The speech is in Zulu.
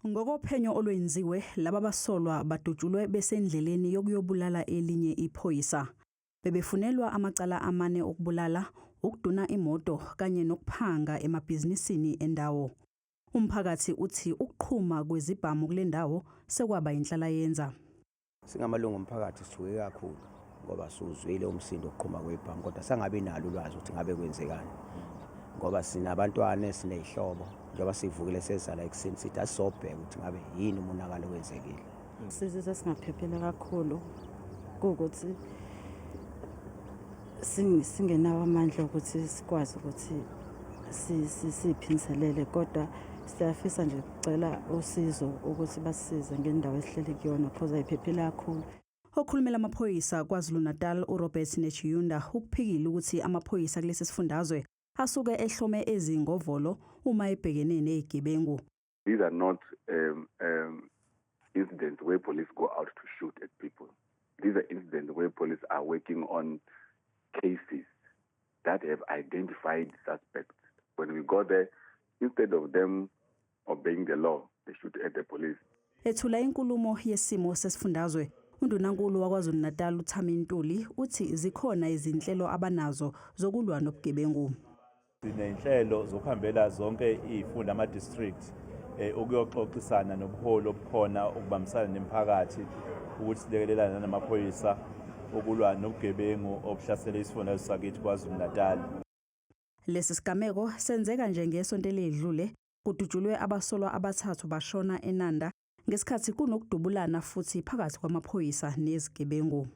Ngokophenyo olwenziwe, laba basolwa badutshulwe besendleleni yokuyobulala elinye iphoyisa. Bebefunelwa amacala amane okubulala, ukuduna imoto kanye nokuphanga emabhizinisini endawo. Umphakathi uthi ukuqhuma kwezibhamu kule ndawo sekwaba inhlalayenza. Singamalungu omphakathi sithuke kakhulu ngoba siwuzwile umsindo wokuqhuma kwebhamu, kodwa sangabi nalo ulwazi ukuthi ngabe kwenzekani, ngoba sinabantwana, siney'hlobo. Njengoba sivukile sezala ekuseni, sithi asisobheka ukuthi ngabe yini umonakalo okwenzekile. Sizizwa singaphephile kakhulu, kuwukuthi singenawo amandla ukuthi sikwazi ukuthi siyiphindiselele, kodwa siyafisa nje ukucela usizo ukuthi basisize ngendawo esihleli kuyona, cause ayiphephile kakhulu. Okhulumela amaphoyisa KwaZulu-Natal, uRobert Netshiunda, ukuphikile ukuthi amaphoyisa kulesi sifundazwe asuke ehlome ezingovolo uma ebhekene nezigebengu. These are not incidents where police go out to shoot at people. These are incidents where police are working on cases that have identified suspects. When we go there, instead of them obeying the law, they shoot at the police. Ethula inkulumo yesimo sesifundazwe, uNdunankulu waKwaZulu-Natal uThami Ntuli uthi zikhona izinhlelo abanazo zokulwa nobugebengu. Siney'nhlelo zokuhambela zonke iy'funda, ama-district, ukuyoxoxisana nobuholi obukhona, ukubambisana nemiphakathi ukuthi silekelelane namaphoyisa ukulwa nobugebengu obuhlasele isifundazwe sakithi KwaZulu Natal. Lesi sigameko senzeka nje ngesonto eledlule kudutshulwe abasolwa abathathu bashona eNanda ngesikhathi kunokudubulana futhi phakathi kwamaphoyisa nezigebengu.